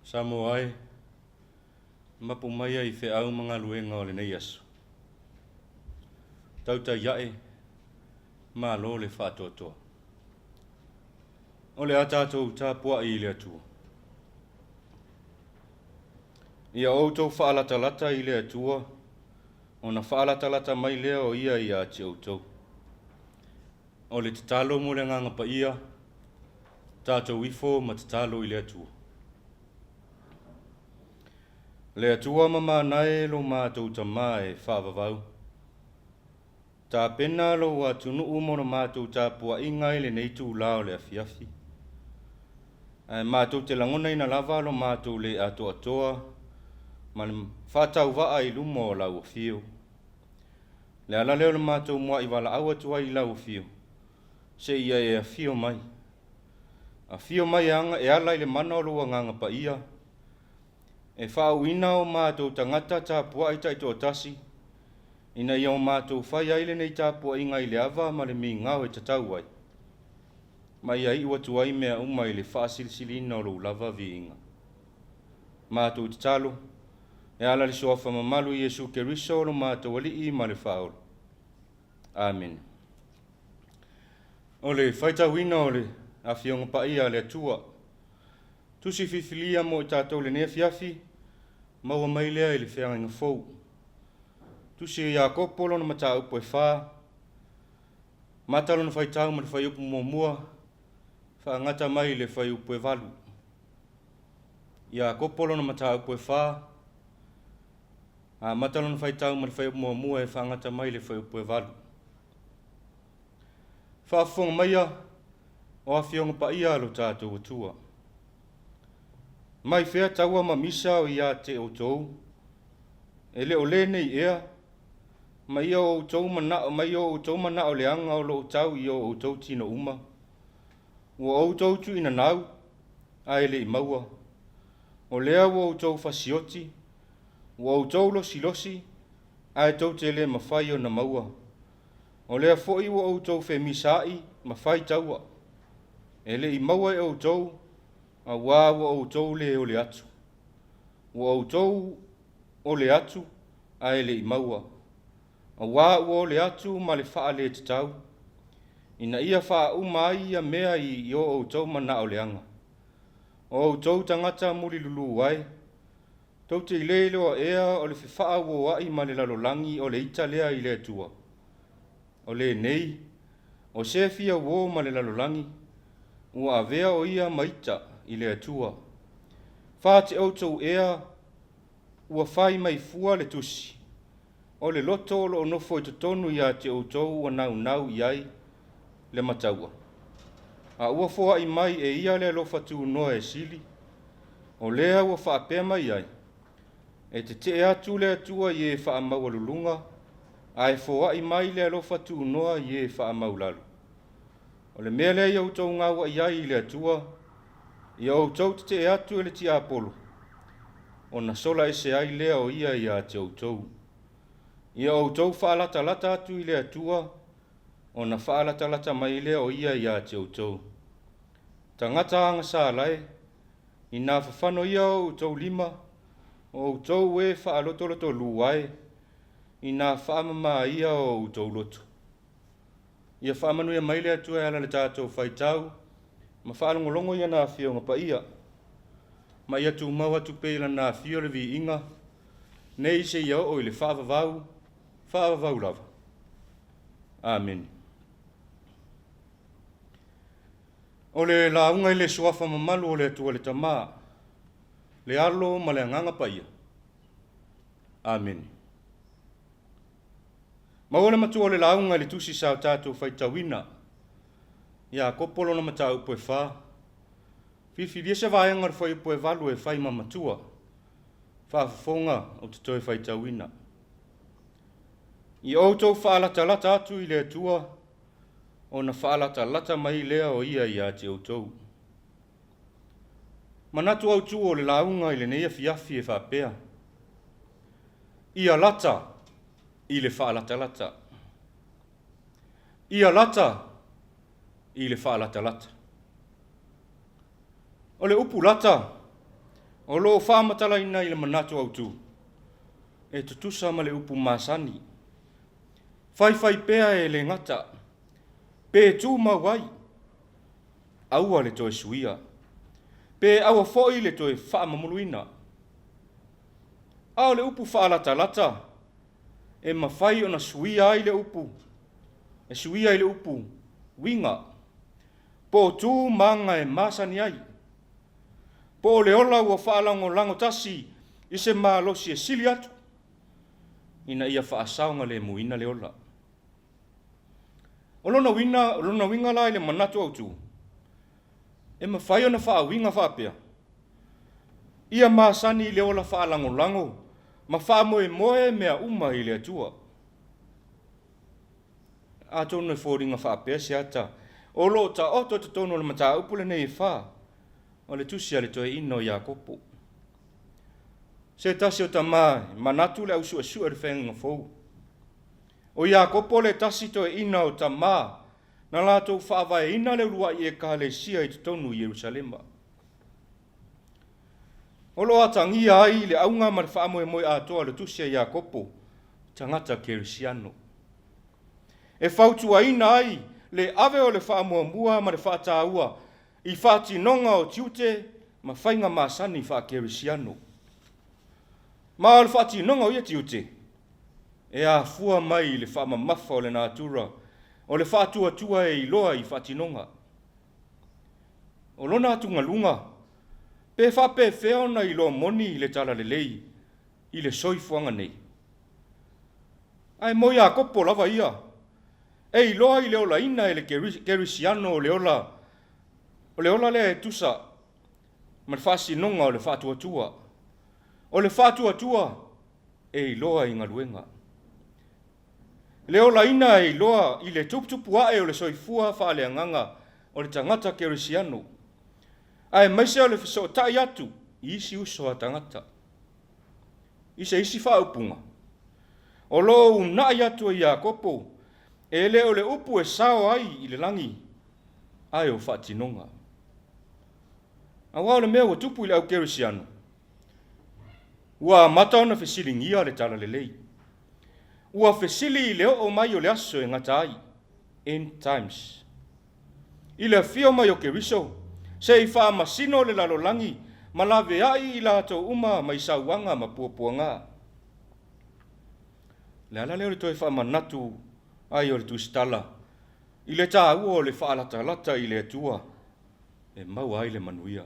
Samoa e, mapu mai ai i feau ma galuega o lenei aso. Tautai ae, malo le faatoatoa. O le a tatou tapuai i le Atua. Ia outou faalatalata i le Atua, ona faalatalata mai lea o Ia ia te outou. O le tatalo mo le Agaga Paia, tatou ifo ma tatalo i le Atua. Le Atua mamana e lo matou Tama e faavavau. Tapena lou atunuu mo le matou tapuaiga i lenei itula o le afiafi. Ae matou te lagonaina lava lo matou le atoatoa ma le faatauvaa i luma o lau afio. Le ala lea o le matou muai valaau atu ai i lau afio, seia e afio mai. Afio mai e ala i le mana o lou Agaga Paia, e faauuina o matou tagata tapuai taitoatasi, ina ia o matou fai ai lenei tapuaiga i le ava ma le migao e tatau ai, ma ia iu atu ai mea uma i le faasilisiliina o lou lava viiga. Matou tatalo, e ala i le Suafa mamalu Iesu Keriso lo matou Alii ma le Faaola. Amene. O le faitauina o le Afioga Paia a le Atua, Tusi filifilia mo i tatou lenei afiafi, maua mai lea i le Feagaiga Fou. Tusi o Iakopo lona mataupu e 4, mata lona faitau ma le fuaiupu 1, faagata mai i le fuaiupu e 8. Iakopo lona mataupu e 4, amata lona faitau ma le fuaiupu 1 e faagata mai i le fuaiupu e 8. Faafofoga maia o Afioga Paia a lo tatou Atua. Mai fea taua ma misa o ia te outou, e le o lenei ea, mai o outou manao, mai o outou manao leaga o loo tau i o outou tino uma. Ua outou tuuinanau, ae le i maua. O lea ua outou fasioti, ua outou losilosi, ae tou te le mafai ona maua. O lea foi ua outou femisaai ma fai taua, e le i maua e outou, auā ua outou lē ole atu. Ua outou ole atu, ae le i maua, auā ua ole atu ma le faaletutau, ina ia faauma ai ia mea i o outou manao leaga. O outou tagata mulilulū ai, tou te le iloa ea o le fefaauoai ma le lalolagi o le ita lea i le Atua. O lenei, o se fia uō ma le lalolagi, ua avea o ia ma ita i le Atua. Fa te outou ea ua fai mai fua le tusi, o le loto o loo nofo i totonu ia te outou ua naunau i ai le mataua. A ua foai mai e ia le alofa tunoa e sili, o lea ua faapea mai ai, e tetee atu le Atua i e faamaualuluga, ae foai mai le alofa tunoa i e faamaulalo. O le mea lea ia outou gauai ai i le Atua, ia outou tetee atu e le tiapolo, ona sola ese ai lea o ia ia te outou. Ia outou faalatalata atu i le Atua, ona faalatalata mai lea o ia ia te outou. Tagata agasala e, inā fafano ia o outou lima, o outou e faalotolotolū ai, inā faamamā ia o outou loto. Ia faamanuia mai le Atua e ala le tatou faitau ma faalogologo i ana Afioga Paia, ma ia tumau atu pea i lana afio le viiga, nei seia oo i le faavavau, faavavau lava. Amene. O le lauga i le Suafa mamalu o le Atua le Tama, le Alo ma le Agaga Paia. Amene. Maua le matua o le lauga i le tusi sa o tatou faitauina, Iakopo lona mataupu e 4, Filifilia se vaega o le fuaiupu e 8 e fai ma matua, faafofoga ou te toe faitauina. Ia outou faalatalata atu i le Atua, ona faalatalata mai lea o ia ia te outou. Manatu autu o le lauga i lenei afiafi e faapea, Ia lata i le faalatalata. Ia lata i le faalatalata. O le upu lata, O lo o faamatalaina i le manatu autu, e tutusa ma le upu masani, Faifai pea e le gata, pe tumau ai, aua le toe suia, pe aua foi le toe faamamuluina. A o le upu faalatalata, e mafai ona suia ai le upu, e suia i le upu uiga, po o tu ma aga e masani ai, po o le ola ua faalagolago tasi i se malosi e sili atu, ina ia faasaogalemuina le ola. O lona uiga, o lona uiga la i le manatu autu, e mafai ona faauiga faapea, Ia masani i le ola faalagolago ma faamoemoe mea uma i le Atua. Atonu e foliga faapea se ata o lo o taoto i totonu o le mataupu lenei e fa o le tusi a le toeaina o Iakopo. Se tasi o tama e manatu le au suesue o le feagaiga fou. O Iakopo le tasi toeaina o tama na latou faavaeina le uluai Ekalesia i totonu i Ierusalema. O lo o atagia ai le auga ma le faamoemoe atoa o le tusi a Iakopo, tagata kerisiano. E fautuaina ai le ave o le faamuamua ma le faataua i faatinoga o tiute ma faiga masani faakerisiano. Ma o le faatinoga o ia tiute, e afua mai i le faamamafa o le natura o le faatuatua e iloa i faatinoga. O lona atugaluga, pe faapefea ona iloa moni le talalelei i le soifuaga nei? Ae mo Iakopo lava ia, e iloa i le olaina e le Kerisiano o le ola, o le ola lea e tusa ma le faasinoga o le faatuatua. O le faatuatua e iloa i galuega. Le olaina e iloa i le tuputupu ae o le soifua faaleagaga o le tagata Kerisiano, aemaise o le fesootai atu i isi uso a tagata. I se isi faaupuga, o lo o uunai atu e Iakopo, e le o le upu e sao ai i le lagi, ae o faatinoga. Aua o le mea ua tupu i le au Kerisiano, ua amata ona fesiligia le talalelei. Ua fesili i le oo mai o le aso e gata ai, end times. I le afio mai o Keriso, se i faamasino le lalolagi ma laveai i latou uma mai sauaga ma puapuaga. O le ala lea o le toe faamanatu ai o le Tusitala i le taua o le faalatalata i le Atua e maua ai le manuia.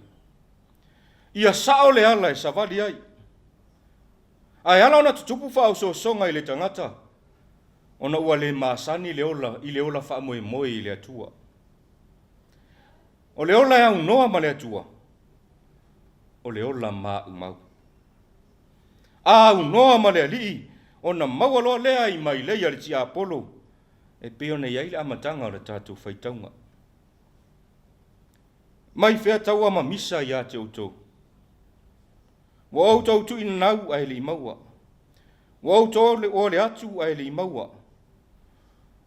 Ia sao le ala e savali ai. Ae ala ona tutupu faaosoosoga i le tagata, ona ua le masani le ola i le ola faamoemoe i le Atua. O le ola e aunoa ma le Atua, o le ola maumau. A aunoa ma le Alii, ona maua loa lea i mailei a le tiapolo, e pei ona i ai le amataga o le tatou faitauga. Mai fea taua ma misa ia te outou? Ua outou tuuinanau ae le i maua. Ua outou ole atu ae le i maua,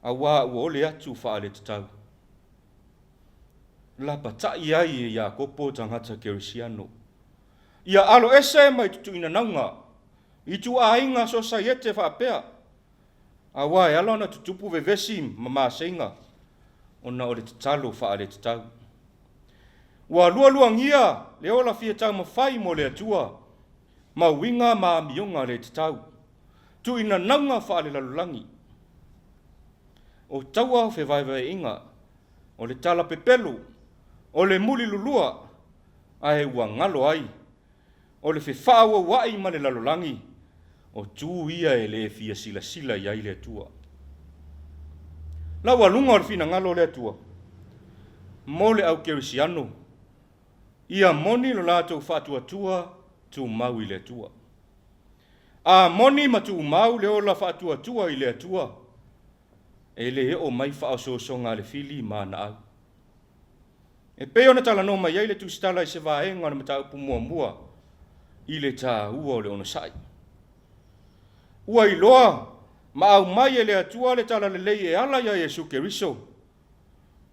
auā ua ole atu faaletatau. Lapatai ai e Iakopo tagata Kerisiano, ia alo ese mai tutuinanauga, ituaiga sosaiete faapea, auā e ala ona tutupu vevesi ma maseiga ona o le tatalo faaletatau. Ua lualuagia le ola fia taumafai mo le Atua ma uiga ma amioga le tatau, tuuinanauga faalelalolagi. O taua fevaevaeaiga, o le tala pepelo, o le mulilulua, ae ua galo ai, o le fefaauauai ma le lalolagi, o tu ia e le fia silasila i ai le Atua. Laualuga o le finagalo o le Atua mo le au Kerisiano, ia moni lo latou faatuatua tumau i le Atua. A moni ma tumau le ola faatuatua i le Atua, e le oo mai faaosoosoga a le fili ma ana au. E pei ona talanoa mai ai le Tusitala i se vaega o le mataupu muamua i le taua o le onosai. Ua iloa ma aumai e le Atua le talalelei e ala iā Iesu Keriso,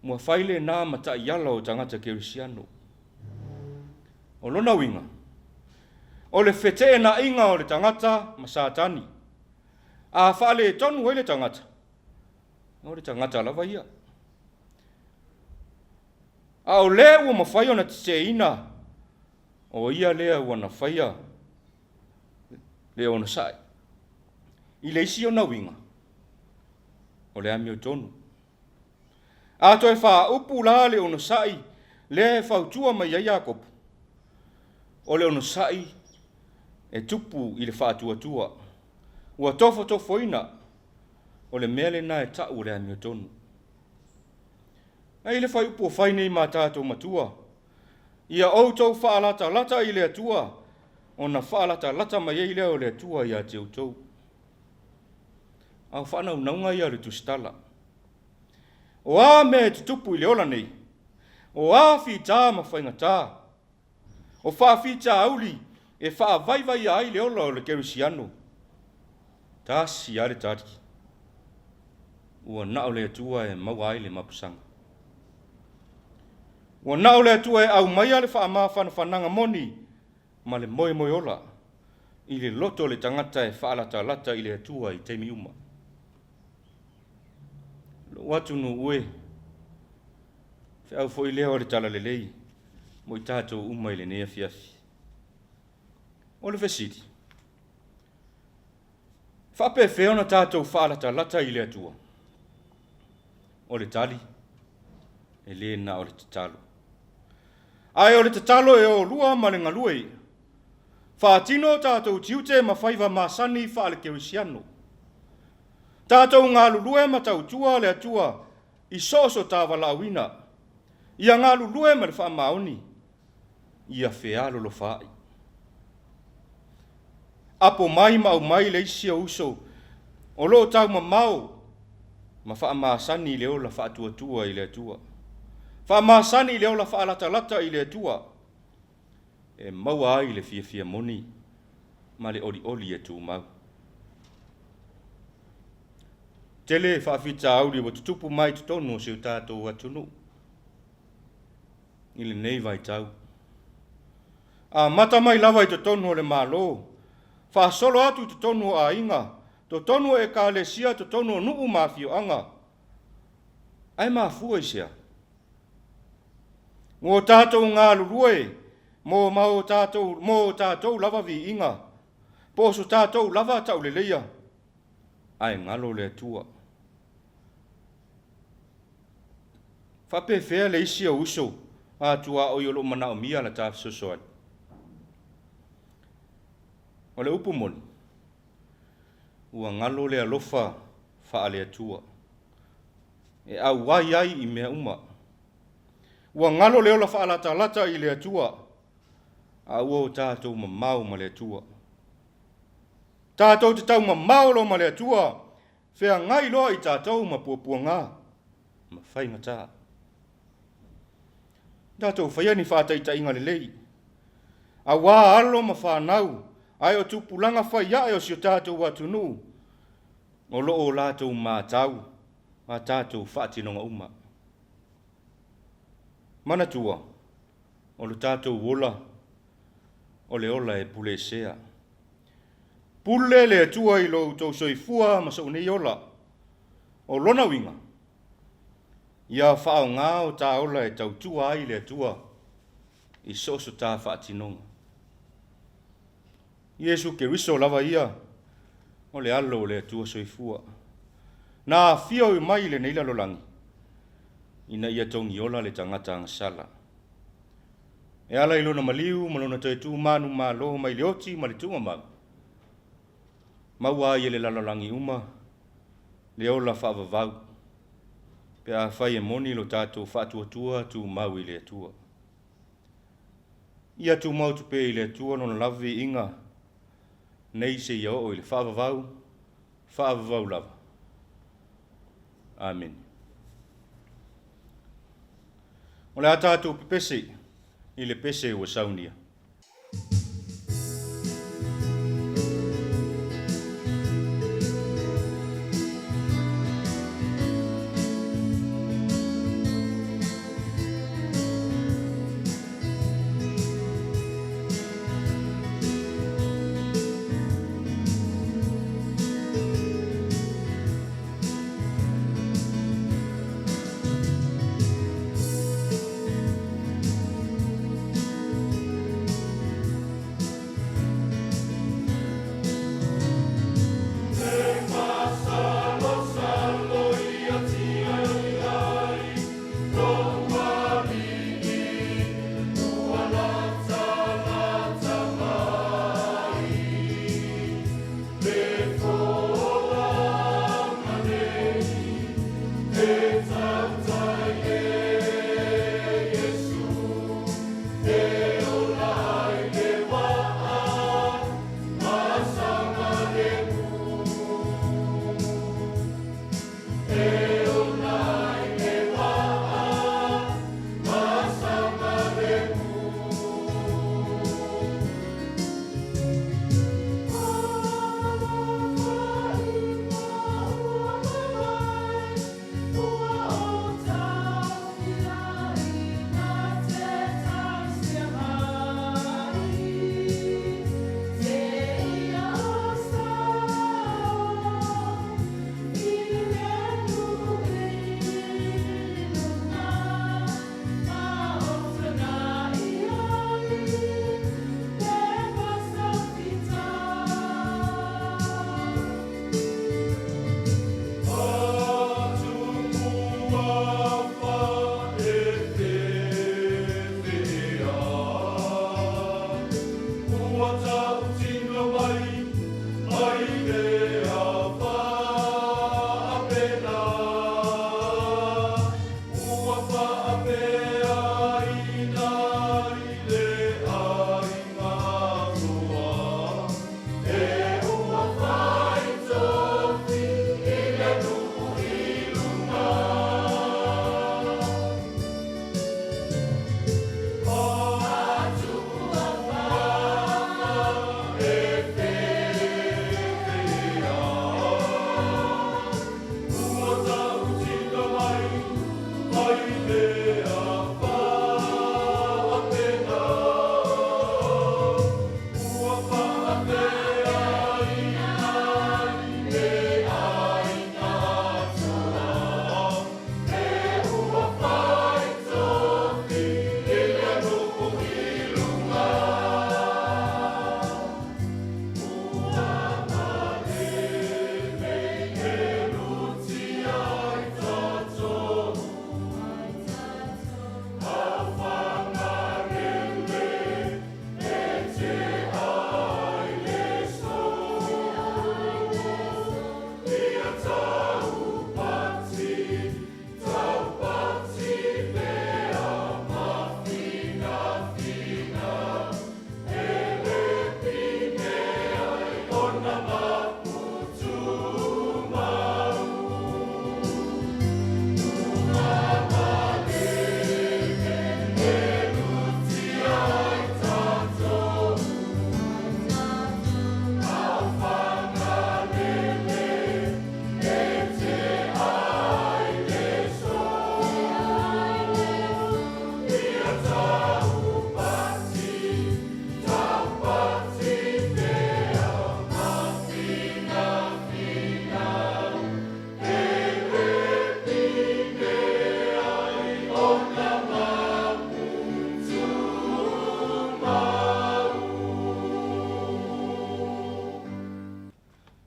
ua fai lena ma taiala o tagata kerisiano. O lona uiga, O le feteenaiga o le tagata ma Satani. A faaletonu ai le tagata, o le tagata lava ia. A o le ua mafai ona teteeina, o ia lea ua na faia le onosai. I le isi ona uiga, o le amiotonu. A toe faaupu la le onosai lea e fautua mai ai Iakopo, o le onosai e tupu i le faatuatua, ua tofotofoina, o le mea lena e tau o le amiotonu. Ai le fuaiupu o fai nei ma tatou matua, ia outou faalatalata i le Atua, ona faalatalata mai ai lea o le Atua ia te outou. A o faanaunauga ia o le tusitala. O a mea e tutupu i le ola nei? O a fita ma faigata? O faafitauli e faavaivaia ai le ola o le kerisiano? Tasi lava le tali. Ua na o le Atua e maua ai le mapusaga. Ua na o le Atua e aumaia le faamafanafanaga moni ma le moemoeola i le loto o le tagata e faalatalata i le Atua i taimi uma. Lou atunuu e, feau foi lea o le talalelei mo i tatou uma i lenei afiafi. O le fesili, faapefea ona tatou faalatalata i le Atua? O le tali, e le na o le tatalo. Ae o le tatalo e olua ma le galue. Faatino tatou tiute ma faiva masani faale-kerisiano. Tatou galulue ma tautua le Atua i so o so ta valaauina. Ia galulue ma le faamaoni, ia fealolofaai. Apo mai ma aumai le isi o uso o loo taumamao ma faamasani i le ola faatuatua i le Atua. Faamasani i le ola faalatalata i le Atua, e maua ai le fiafia moni ma le olioli e tumau. Tele faafitauli ua tutupu mai totonu o si o tatou atunuu i lenei vaitau. Amata mai lava i totonu o le Malo, faasolo atu i totonu o aiga, totonu o ekalesia, totonu o nuu ma afioaga. Ae mafua i sea? Ua o tatou galulue mo ma o tatou, mo o tatou lava viiga, po o so tatou lava tauleleia, ae galo le Atua. Faapefea le isi o uso a tuaoi o loo manaomia la ta fesoasoani? O le upu moni, ua galo le alofa faale-Atua e auai ai i mea uma. Ua galo le ola faalatalata i le Atua, a ua o tatou mamao ma le Atua. Tatou te taumamao loa ma le Atua, feagai loa i tatou ma puapuaga ma faigata. Tatou faia ni faataitaiga lelei, auā alo ma fanau, ae o tupulaga fai ae o si o tatou atunuu, o loo o latou matau a tatou faatinoga uma. Manatua, o lo tatou ola, o le ola e puleesea. Pule le Atua i lo outou soifua ma sou nei ola. O lona uiga, ia faaaoga o ta ola e tautua ai le Atua i so o so ta faatinoga. Iesu Keriso lava ia, o le alo o le Atua soifua. Na afio mai i lenei lalolagi, ina ia togiola le tagata agasala. E ala i lona maliu ma lona toe tumanu malo mai le oti ma le tuugamau, maua ai e le lalolagi uma le ola faavavau, pe afai e moni lo tatou faatuatua tumau i le Atua. Ia tumau tupe i le Atua lona lava viiga, nei seia oo i le faavavau, faavavau lava. Amene. O le a tatou pepese i le pese ua saunia.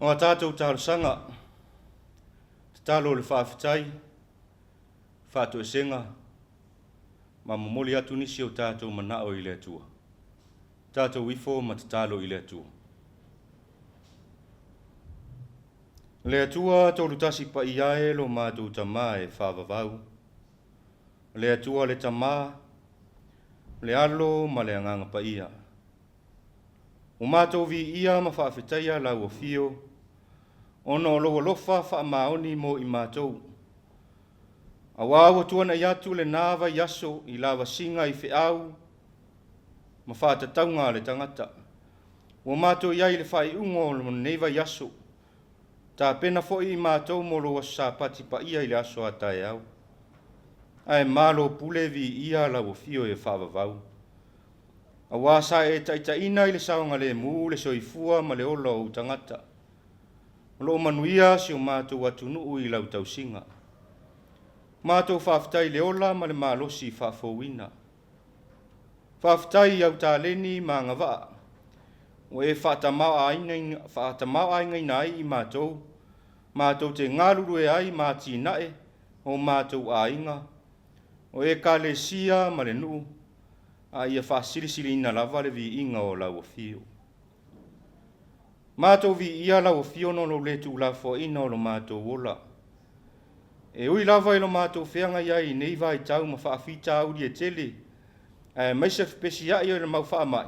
O a tatou talosaga, tatalo o le faafetai, faatoesega, ma momoli atu nisi o tatou manao i le Atua. Tatou ifo ma tatalo i le Atua. Le Atua tolutasi paia e lo matou Tamā e faavavau. Le Atua le Tamā, le Alo ma le Agaga Paia. Ua matou viia ma faafetaia lau afio, ona o lou alofa faamaoni mo i matou. Auā ua tuanai atu lenā vaiaso i lavasiga i feau ma faatatauga a le tagata. Ua matou i ai i le faaiuga o lenei vaiaso, tapena foi i matou mo lou aso Sapati paia i le aso a taeao. Ae malo pule viia lau afio e faavavau. Auā sa e taitaiina i le saogalemu le soifua ma le ola o ou tagata. O lo o manuia si o matou atunuu i lau tausiga. Matou faafetai i le ola ma le malosi faafouina. Faafetai i au taleni ma agavaa ua e faatamaoaigaina ai i matou, matou te galulue ai ma atinae o matou aiga, o ekalesia ma le nuu, a ia faasilisiliina lava le viiga o lau afio. Matou viia lau afio ona o lou le tuulafoaiina o lo matou ola. E ui lava i lo matou feagai ai i nei vaitau ma faafitauli e tele, aemaise fepesiai o le mau faamai,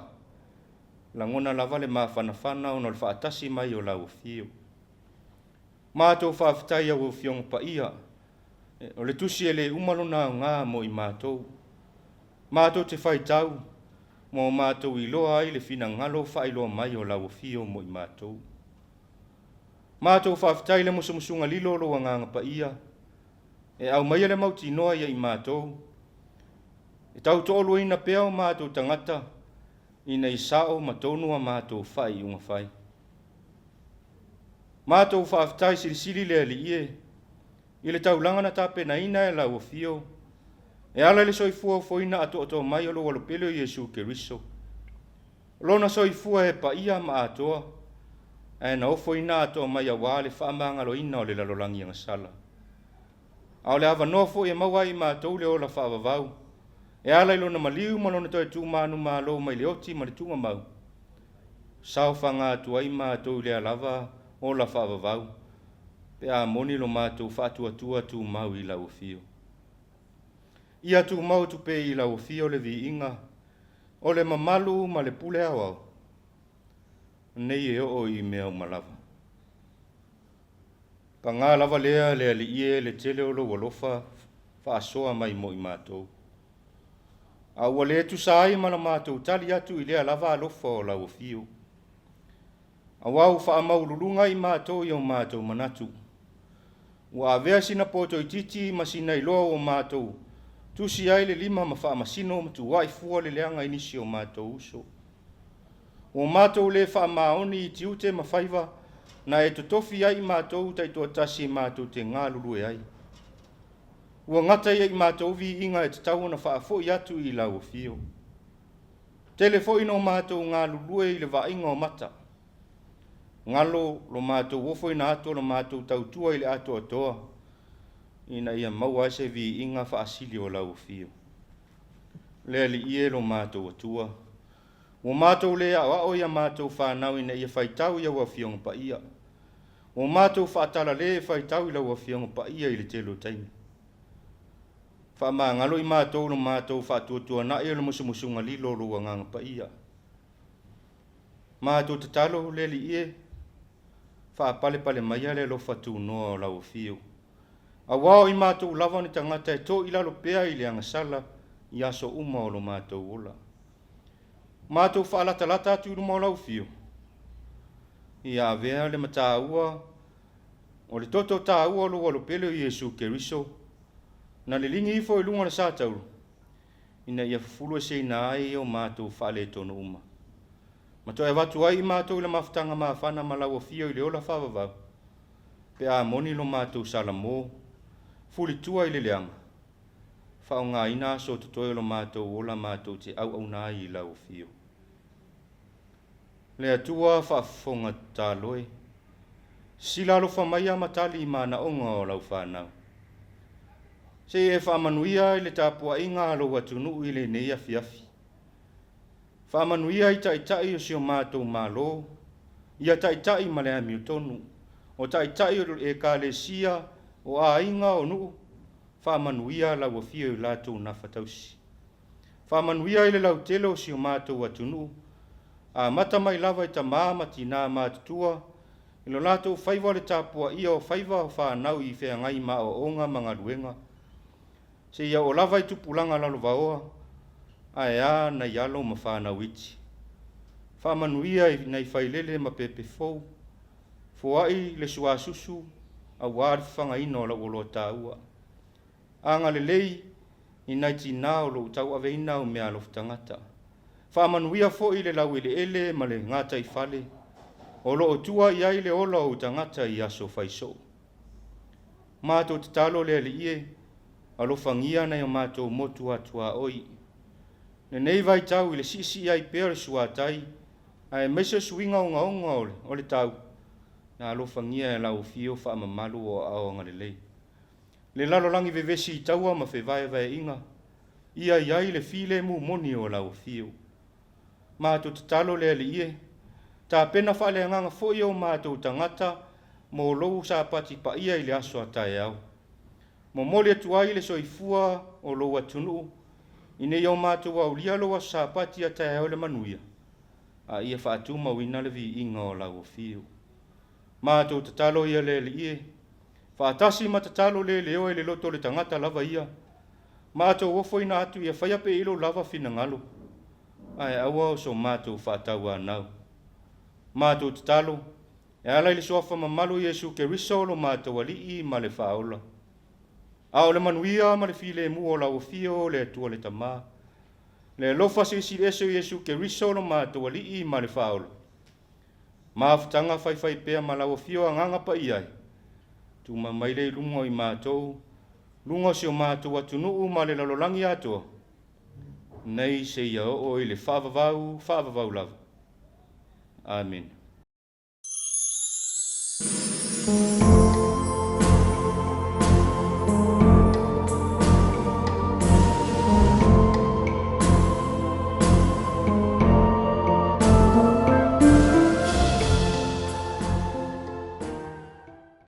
lagona lava le mafanafana ona o le faatasi mai o lau afio. Matou faafetai i au Afioga Paia, o le tusi e le uma lona aoga mo i matou. Matou te faitau ma o matou iloa ai le finagalo faailoa mai o lau afio mo i matou. Matou faafetai i le musumusuga lilo o lou Agaga Paia, e aumaia le mautinoa ia i matou, e tautoaluaina pea o matou tagata ina ia sao ma tonu a matou faaiuga fai. Matou faafetai silisili le Alii e, i le taulaga na tapenaina e lau afio, e ala i le soifua ofoina atoatoa mai o lou Alopele o Iesu Keriso. O lona soifua e paia ma atoa, ae na ofoina atoa mai auā le faamagaloina o le lalolagi agasala. A o le avanoa foi e maua ai i matou le ola faavavau, e ala i lona maliu ma lona toe tuumanumalo mai le oti ma le tuugamau, saofaga atu ai matou i lea lava ola faavavau, pe a moni lo matou faatuatua tumau i lau afio. Ia tumau atu pea i lau afio le viiga o le mamalu ma le pule aoao, nei e oo i mea uma lava. Paga lava lea le Alii e le tele o lou alofa faasoa mai mo i matou. A ua le tusa ai ma la matou tali atu i lea lava alofa o lau afio. Auā ua faamaualuluga i matou i o matou manatu. Ua avea sina potoitiiti ma sina iloa ua matou tusi ai le lima ma faamasino ma tuuai fua le leaga i nisi o matou uso. Ua matou le faamaoni i tiute ma faiva na e totofi ai i matou taitoatasi matou te galulue ai. Ua gata ia i matou viiga e tatau ona faafoi atu i lau afio. Tele foi ina o matou galulue i le vaaiga o mata. Galo lo matou ofoina atu o lo matou tautua i le atoatoa, ina ia maua ai se viiga faasili o lau afio. Le Alii e lo matou Atua, ua matou le aoao i a matou fanau ina ia faitau i au Afioga Paia. Ua matou faatalale e faitau i lau Afioga Paia i le tele o taimi. Faamagalo i matou lo matou faatuatuanai o le musumusuga lilo o lou Agaga Paia. Matou tatalo, le Alii e, faapalepale maia le alofa tunoa o lau afio. Auā o i matou lava ni tagata e to i lalo pea i le agasala i aso uma o lo matou ola. Matou faalatalata atu i luma o lau afio, ia avea le mataua o le toto taua o lou Alopele o Iesu Keriso, na liligi ifo i luga o le satauro, ina ia fufulueseina ai o matou faaletonu uma. Ma toe avatu ai i matou i le mafutaga mafana ma lau afio i le ola faavavau, pe a moni lo matou salamo, fulitua i le leaga, faaaogaina aso totoe o lo matou ola matou te auauna ai i lau afio. Le Atua faafofoga tatalo e. Sila alofa mai a ma tali i manaoga o lau fanau. Se i e faamanuia i le tapuaiga a lou atunuu i lenei afiafi. Faamanuia i taitai o si o matou Malo, ia taitai ma le amiotonu, o taitai o ekalesia, o aiga, o nuu, faamanuia lau afio i latou nafa tausi. Faamanuia i le lautele o si o matou atunuu, amata mai lava i tamā ma tinā matutua, i lo latou faiva o le tapuaia o faiva o fanau i feagai ma aoaoga ma galuega, seia oo lava i tupulaga lalovaoa, ae a nai alo ma fanau iti. Faamanuia i nai failele ma pepe fou, foai le suasusu auā le fafagaina o lau oloa taua. Agalelei i nai tinā o lo o tauaveina au meaalofa tagata. Faamanuia foi i le laueleele ma le gataifale o lo o tua i ai le ola o ou tagata i aso faisoo. Matou tatalo le Alii e, alofagia nai o matou motu atuaoi. Lenei vaitau i le siisii ai pea o le suatai, aemaise o suiga ogaoga o le tau, na alofagia e lau afio faamamalu o aao agalelei. Le lalolagi vevesi i taua ma fevaevaeaiga, ia i ai le filemu moni o lau afio. Matou tatalo le Alii e, tapena faaleagaga foi o matou tagata mo lou sapati paia i le aso a taeao. Momoli atu ai le soifua o lou atunuu, ina ia o matou aulia lou aso sapati a taeao i le manuia, a ia faatumauina le viiga o lau afio. Matou tatalo ia le Alii e, faatasi ma tatalo le leoa i le loto o le tagata lava ia, matou ofoina atu ia faia pea i lou lava finagalo, ae aua o so matou faatauanau. Matou tatalo, e ala i le suafa mamalu o Iesu Keriso lo matou Alii ma le Faaola. A o le manuia ma le filemu o lau afio le Atua le Tamā, le alofa silisili ese o Iesu Keriso lo matou Alii ma le Faaola, mafutaga faifaipea ma lau afio Agaga Paia e, tuma mai lea i luga o i matou, luga o si o matou atunuu ma le lalolagi atoa, nei seia oo i le faavavau, faavavau lava. Amene.